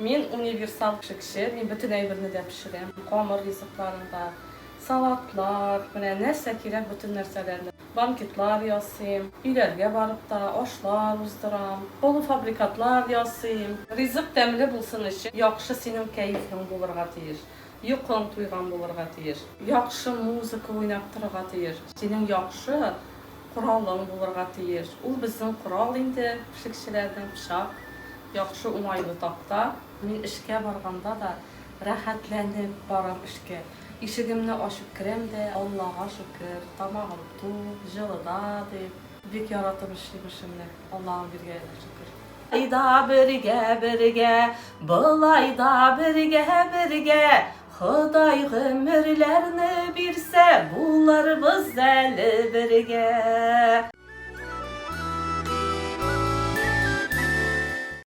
Мин универсал пешекче, мин бөтен әйберне дә пешерәм. Камыр ризыкларын да, салатлар, менә нәрсә кирәк, бөтен нәрсәләрне. Банкетлар ясыйм, өйләргә барып та ашлар уздырам, полуфабрикатлар ясыйм. Ризык тәмле булсын өчен яхшы синең кәефең булырга тиеш, йокың туйган булырга тиеш, яхшы музыка уйнап торырга тиеш, синең яхшы коралың булырга тиеш. Ул безнең корал инде, пешекчеләрнең, пычак, яхшы уңайлы такта. Мин эшкә барганда да рәхәтләнеп барам эшкә. Ишегемне ачып керәм дә, Аллага шөкер, тамагым тук, җылыда, дип, бик яратып эшлим эшемне, Алланың биргәненә шөкер. Болай да бергә, бергә, болай да бергә, бергә, Ходай гомерләрне бирсә, булырбыз әле бергә.